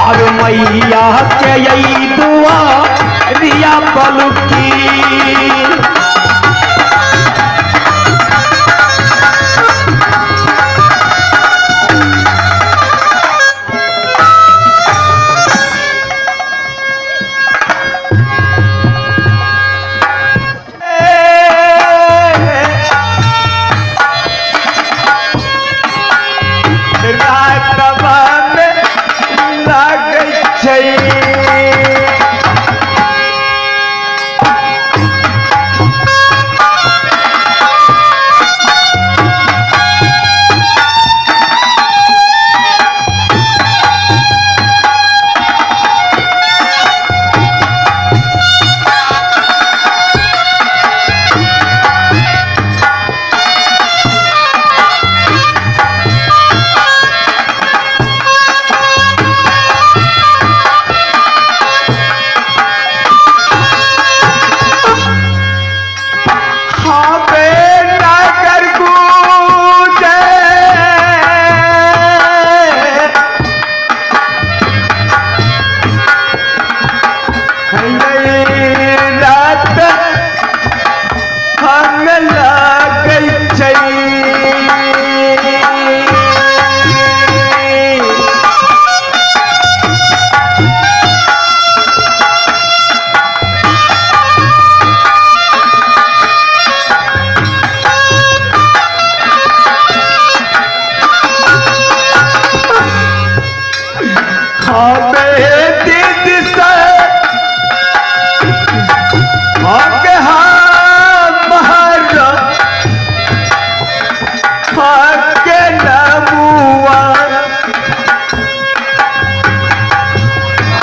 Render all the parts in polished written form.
अब मैया के यही दुआ रिया पलुकी। रातवा में लागै छै। हबे नगर गूंजे रात हम लागै छै। हबे दीदी से हक हमार हक नमुआ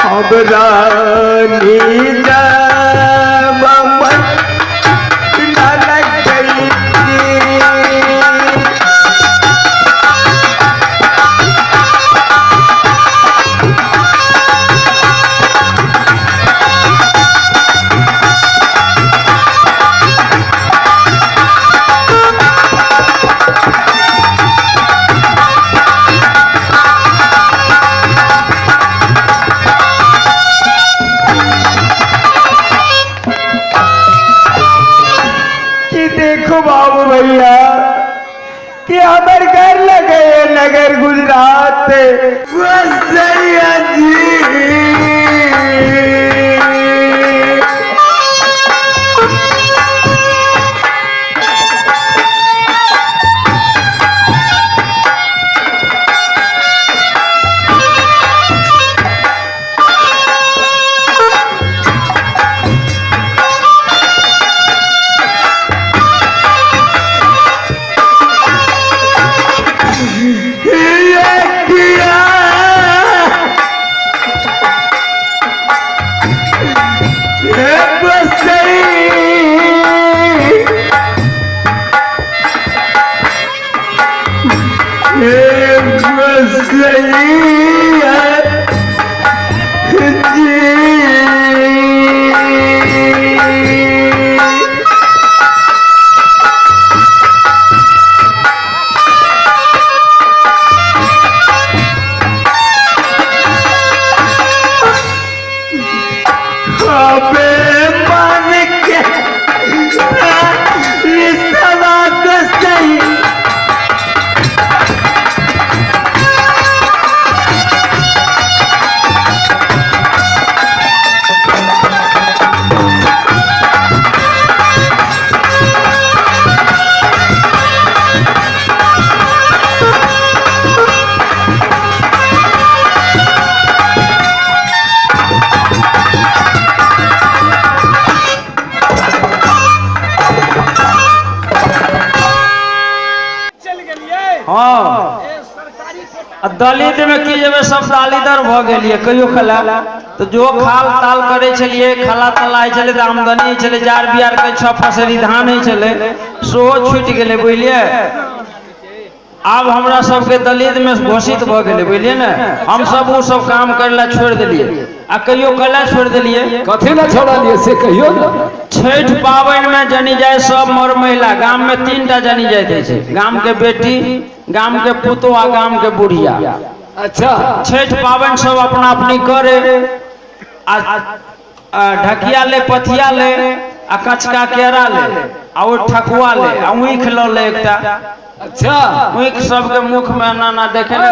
हमरा नीजब मन न लगै। कि देखो बाबू भैया कि हमार घर लगे नगर गुजरात बसैया जी। ये किया ये बसई ये बसैया जी। अबे मन के रिश्ता तो सही। हाँ, आ दलित में की जेबै, सब दालिदर भऽ गेलियै। कहियो खला तऽ जो खाल ताल करै छलियै, खाला ताला होइ छलै तऽ आमदनी होइ छलै, जार बियार के 6 पसेरी धान होइ छलै, सेहो छुटि गेलै, बुझलियै। आब हमरा सबके दलित में घोषित भऽ गेलै, बुझलियै ने। हमसब ओ सब काम करै लए छोड़ि देलियै। आ कहियो कैला छोड़ि देलियै? कथी लए छोड़लियै से कहियो ने। छठि पाबनि में जनी जाय सब मर महिला, गाम में 3 टा जनी जाइत होइ छै, गाम के बेटी, गाम के पुतोह आ गाम के बुढ़िया। अच्छा। छठि पाबनि सब अपना अपनी करे आ आ ढकिया ले, पथिया ले आ कचका केरा ले आ ओ ठकुआ ले आ ऊख लऽ ले एकटा। अच्छा। ऊख सबके मुख में एना एना देखे ने।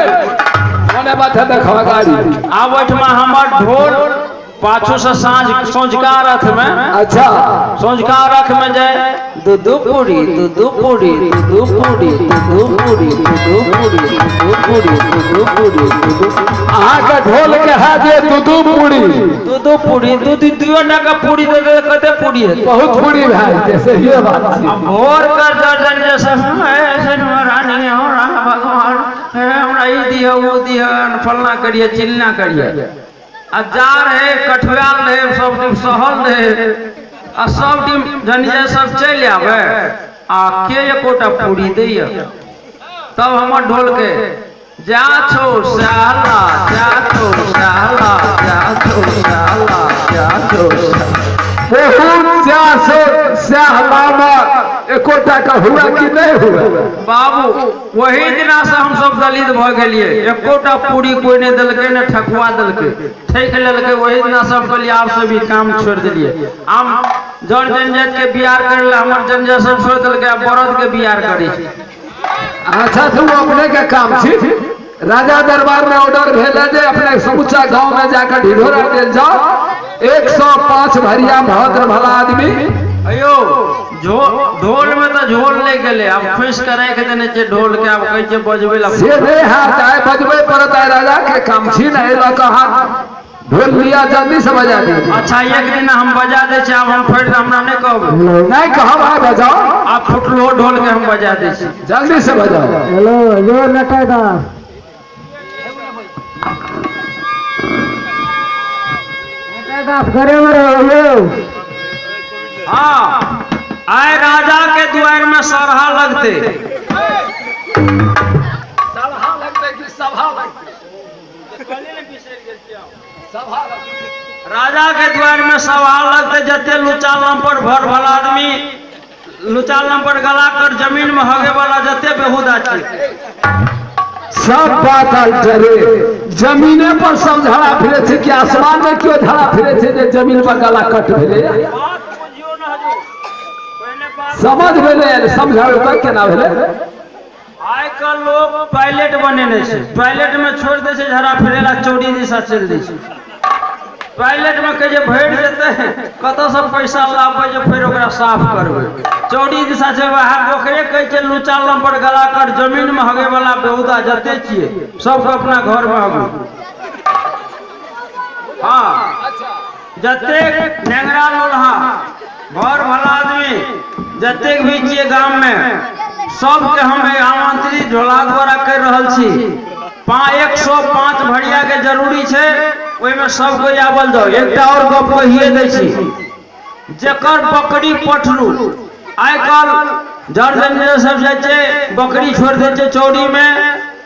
मने बात है देखो गाड़ी। आब ओहिठमा हमर ढोल पाछू से साँझ सौंझका रथ में। अच्छा। सौंझका रथ में जाए दूधू पूरी, दूधू पूरी, दूधू पूरी, दूधू पूरी, दूधू पूरी, दूधू पूरी, दूधू पूरी, दूधू। अहाँ के ढोल के है जे दूधू पूरी, दूधू पूरी, दूध दुइयो टाका पूरी दे दे, कते पूरी हेतै? बहुत पूरी भए जेतै, सहिए बात छै। आ भोर के दर्जन जे सब हे रानी हो राम भगवान हे हमरा ई दिह ओ दिह फलना करिए चिलना करिए आ जा रहे कठुआल रहे सब दिन सहल रहे आ सब दिन जनी जे सब चलि आवे आ के एकोटा पूरी दैया तब हमर ढोल के जा छो साला, जा छो साला, जा छो साला, जा छो। बहुत जा सो स्याह लामा एकोटा का हुआ कि नहीं हुआ? बाबू वही दिना से हम सब दलित भऽ गेलियै, एकोटा पूरी कोई नहि देलकै, ने ठकुआ देलकै, ठकि लेलकै। वही दिना सब कहलियै आब से भी काम छोड़ि देलियै। आम जन जनजाति के बियाह करै लए हमर जनजाति सब छोड़ि देलकै, आब बरद के बियाह करै छै। अच्छा, तो वो अपने के काम छी। राजा दरबार में ऑर्डर भेल है जे अपने समूचा गांव में जाकर ढिढोरा देल जाओ, 105 भरिया भद्र भला आदमी। अयो ढोल में तऽ झोल नहि गेलै, आब खुश के राखि देने छै ढोल के, आब कहै छै बजबै लए। से नहीं हाथ आए बजबे पड़त आए, राजा के काम छी ने, एला कहा ढोल लिया जल्दी से बजा दीजिए। अच्छा एक दिन हम बजा दै छी, आब हम फेर हमरा नहि कहबै। नहीं कहब, आए बजाओ। आब फुटलो ढोल के हम बजा दै छी, जल्दी से बजाओ। हेलो यो नटाई दास, नटाई दास घरे में रहो यो। हाँ आए राजा के दुआर में सरहा लगते, सभा लगते कि सभा लगते? राजा के द्वार में सभा लगते, जते लुचा लम्पट भर भला आदमी, लुचा लम्पट गला कर जमीन में हगे वाला जते बेहुदा छै सब बात अल्टरे। जमीने पर सब झड़ा फिरे छै कि आसमान में क्यों झड़ा फिरे छै जे जमीन पर गला कट भेलै? समझ भेलै, समझाबै तऽ केना भेलै? आइ काल्हि लोग टॉयलेट बनेने छै, टॉयलेट में छोड़ि दै छै झड़ा फिरेला, चोरी दिशा चलि दै छै। टॉयलेट में कहै छै भरि जेतै, कतऽसँ पैसा लाबबै जे फेर ओकरा साफ करबै? चौड़ी दिशा छै। वएह ओकरे कहै छै लुचा लम्पर गला कर जमीन में हगे वाला बेहुदा जते छियै सबके अपना घर में हगू। हाँ जतेक नेंगरा लोलहा घर भला आदमी जतेक भी छियै गाम में सबके हम आमंत्रित झोला द्वारा कर रहल छी। 105 भरिया के जरूरी छै, ओहिमे सब कोइ आबल जाओ। एकटा और गप कहिए दै छी, जकर बकरी पठरू आइ काल्हि जर जंजीर सब जाइ छै, बकरी छोड़ि दै छै चौरी में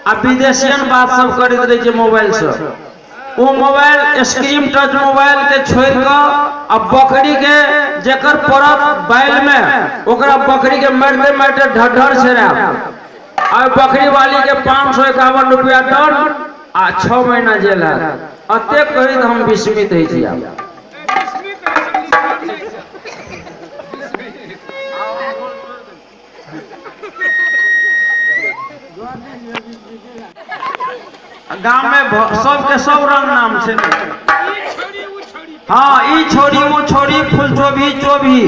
आ विदेशियन बात सब करैत रहै छै मोबाइल से। ओ मोबाइल स्क्रीन टच मोबाइल के छोड़ि कऽ आ बकरी के जेकर पड़त बैल में ओकरा बकरी के मारिते मारिते ढढर छेड़ायब। आ बकरी वाली के 551 रुपया दंड आ 6 महीना जेल है। अतेक कही तऽ हम विस्मित होइ छी। आब गाम में सबके सब रंग नाम छै ने। हाँ ई छोड़ी ओ छोड़ी, फूल चोभी चोभी,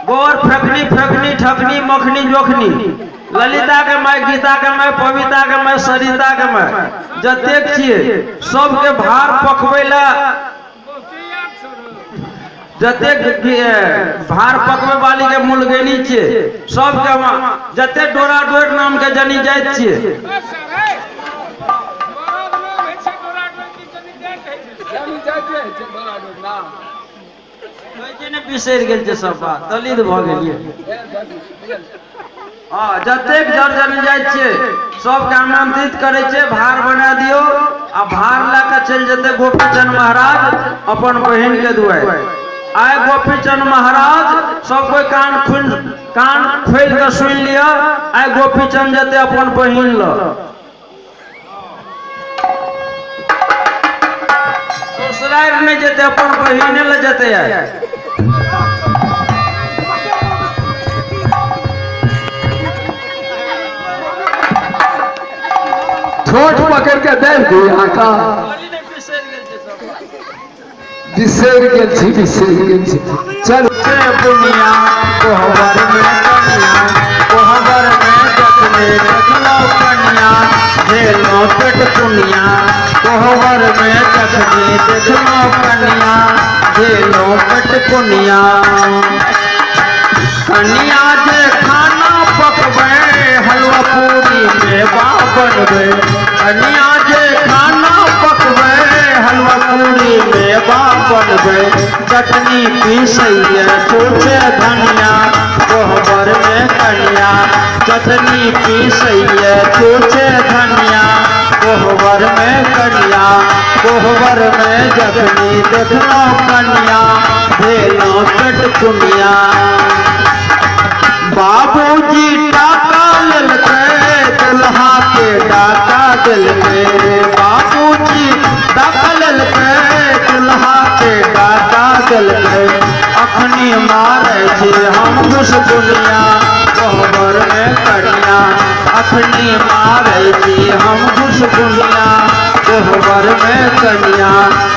गोबर फेकनी फेकनी, ठकनी मखनी जोखनी, ललिता के my, Gita के my, पविता के my, Sarita के my, जतेक छियै सबके भार पकबै लए, जतेक भार पकबै वाली के मुलगेनी छियै सबके, जतेक डोरा डोर नाम के जनी जाइत छियै। बिसरि गेल छै सब बात, दलित भऽ गेलियै। हाँ जतेक जर जनी जाइत छियै सबके आमंत्रित करै छियै, भार बना दियौ आ भार लए कऽ चलि जेतै गोपीचंद महाराज अपन बहिन के दुआरि। आइ गोपीचंद महाराज सब कोइ कान खोलि कऽ सुनि लिअ, आइ गोपीचंद जेतै अपन बहिन लग। गारि नहि जेतै, अपन बहिने लए जेतै आइ। ठोठ पकड़ के देख दी यहाँ का। बिसरि गेल छी, बिसरि गेल छी। चल दुनिया कोहबर में कनिया, कोहबर में जखने देखलो कनिया, भेलो पेट दुनिया। कोहबर में जखने देखलो कनिया, भेलो पेट दुनिया। कनिया जे खाना पकबै, हलवा पूरी मेवा बनबै। कनिया जे खाना पकबै, हलवा पूरी मेवा बनबै। चटनी पीसैया छूछे धनिया, कोहबर में कनिया। चटनी पीसैया छूछे धनिया, कोहबर में कनिया। कोहबर में जखनी देखलो कनिया, भेलो पेट कुनिया। बाबूजी टाका लेलकै, दुल्हा के डाका देलकै। बाबूजी टाका लेलकै, दुल्हा के डाका देलकै। अखनी मारै छी हम घुस दुनिया, कोहबर में कनिया। अखनी मारै छी हम घुस दुनिया, कोहबर में कनिया।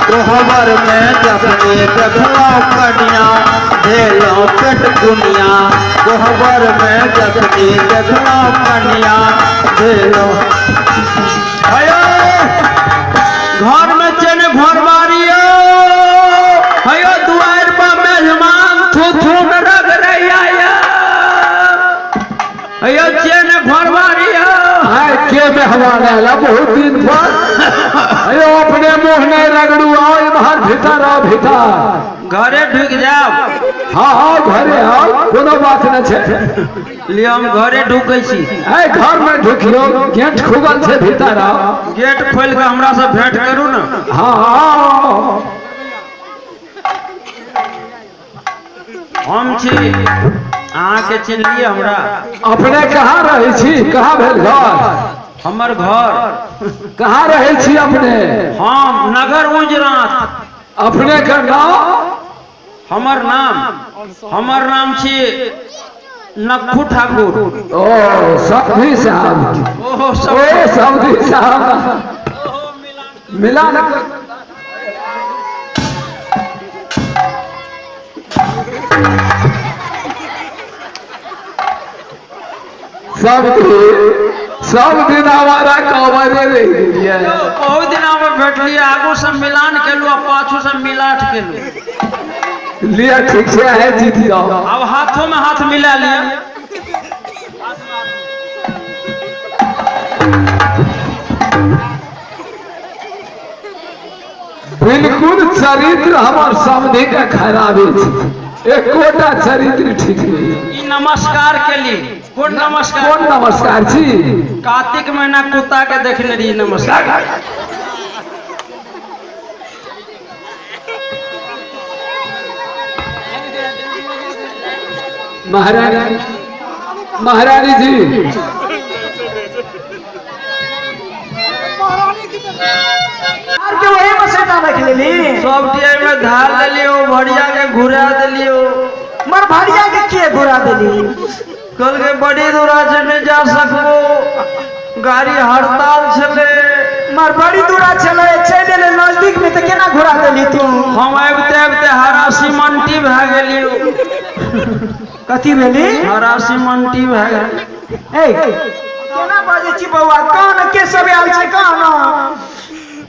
कोहबर में जखनी देखलो कनिया, भेलो पेट दुनिया। कोहबर में जखनी देखलो कनिया, भेलो। हयो घर में चने घरवारी हयो, दुआर पर मेहमान थू थू न रगड़ैया। हयो चने घरवारी। आय के मेहमान आयल बहुत दिन पर? अयो अपने मुंह नहीं रगड़ू, आओ इम्हर भीतर आओ, भीतर। घरे ढुक जाओ। हाँ हाँ घरे आओ, कोनो बात न छे। लियो हम घरे ढुकै छी। ऐ घर में ढुकियो, गेट खुगल छे, भीतर आओ। गेट खोल के हमरा से भेंट करू ना। हाँ हाँ। हम छी, अहाँ के चिन्हलिए हमरा? अपने कहाँ रहै छी? कहाँ भेल घर? हमर घर कहाँ रहै छी अपने? हम नगर उजरात। अपने के नाम? हमर नाम, हमर नाम छी नक्खू ठाकुर। ओ समधी साहब। ओहो ओ सब समधी साहब मिलान। सब दिन, सब दिन हमारा कमरे रह गेलियै। बहुत दिन हम भेटलिए, आगू से मिलान केलू आ पाछू से मिलाठ केलू। लिया ठीक से है, जीत जाओ। अब हाथों में हाथ मिला लिया। बिल्कुल चरित्र हमर समधी के खराबे छै, एकोटा चरित्र ठीक नहीं। ई नमस्कार केली, कोन नमस्कार? कोन नमस्कार छी? कार्तिक महीना कुत्ता के देखने रही नमस्कार। महारानी, महारानी जी आर के वही मसेटा रख लेली। सब टीआई में धार देलियो, भरिया के घुरा देलियो। मर भरिया के किए घुरा देली? कल के बड़ी दूरा से नहीं जा सकबो, गाड़ी हड़ताल छले। मर बड़ी दूरा छले, चलि एलै नजदीक में तऽ केना घुरा देली तू? हम आबिते आबिते हरा सीमंटी भए गेलियो। कथी भेली? हरा सीमंटी भए गेल। ए केना बाजै छी बौआ? कौन के सब आयल छै कौन?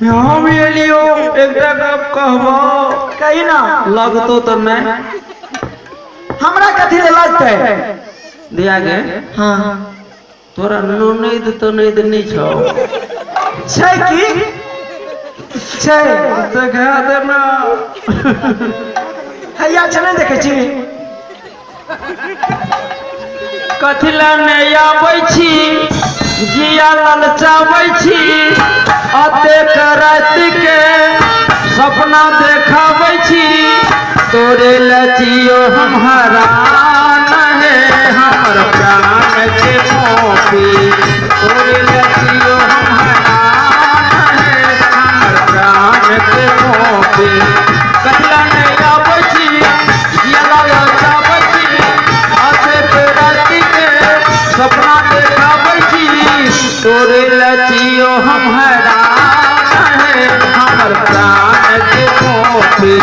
हम एलियो एकटा गप कहबो। कही ना। लगतो तऽ नहि। हमरा कथी ले लगतै? दिया गे। हाँ। तोरा ननैद तनैद नहि छौ? छै की छै? देखा दे ना। हैया छै, नहि देखै छी? कथी लए नहि आबै छी, जिया ललचाबै छी, अतेक राति के सपना देखाबै छी। तोरे लए जियो हम हरान हे हमर प्राण के मोती। तोरे लए जियो हम हरान हे हमर प्राण के मोती। लचियो हम हैरान है हमर प्राण के मोती,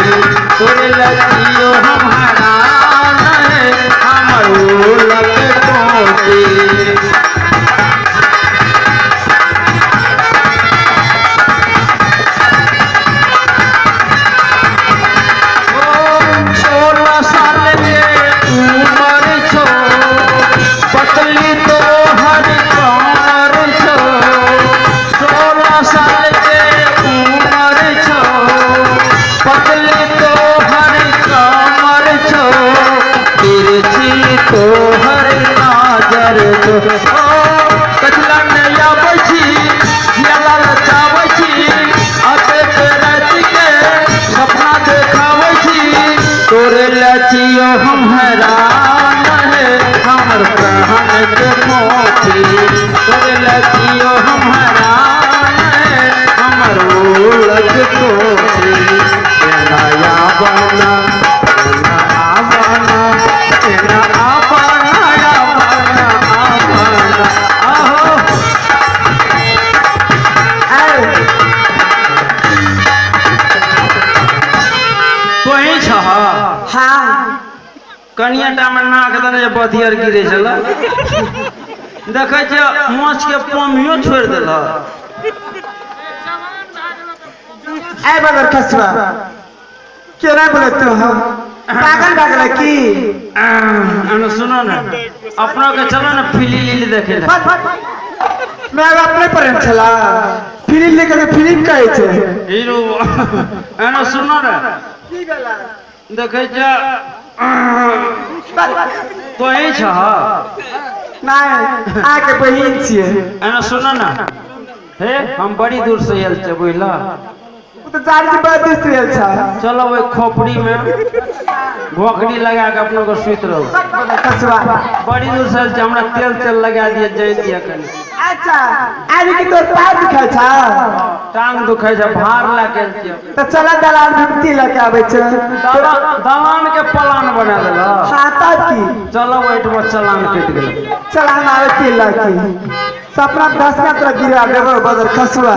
तोरे लचियो हम हैरान है हमर उलक मोती। 16 साल के उमर छो, पतली तो हर कमर छो, 16 साल के उमर छो, पतली तो हर कमर छो, तिरछी तो हर नजर छो। ओ कचला नहीं आबै छी, जियाला लचाबै छी, अतेक राति के सपना देखाबै छी, तोरे लचियो हम हैरान है हमर प्राण के मोती, तोरे लचियो हम हैरान है हमर उलक कोती। एना आबना एना आबना एना आबना आबना आबना आहो। तोही छह? हाँ। कनिया टा में नाक देने जे बधियर गिरे छल, देखै छियै माछ के पमियो छोड़ि देलक। ऐ बगर खसुआ केना बोलत हो, पागल भऽ गेलै की? एने सुनो ने, अपना के चलो ने फिली लीली देखे ले। मैं अब अपने प्रेम छला फिल्म लेकर फिल्म कहै छै हीरो। एने सुनो ने, देखै छियै तोही छह? नहि, आके बहिन छियै। एने सुनो ने, हे हम बड़ी दूर से आयल छियै बुझल। ओ तऽ जानी छी बड़ा दूर से आयल छ। चलो ओहि खोपड़ी में भोकड़ी लगा के अपनो के सुति रहू। बगर खसुआ बड़ी दूर से आयल छियै, हमरा तेल तेल लगा दिअ, जै दिअ कनि। अच्छा, आबि के तोर पैर दुखाइ छ? टांग दुखाइ छै, भार लए के आयल छियै। तऽ चल दलान भक्ति लऽ के आबै छै। दलान के प्लान बना देलक। हाँ तब की। चलो ओहिठमा चलान कटि गेलै। चलान आबै तेल लऽ के सपना 10 तोरा गिरा देबो बगर खसुआ।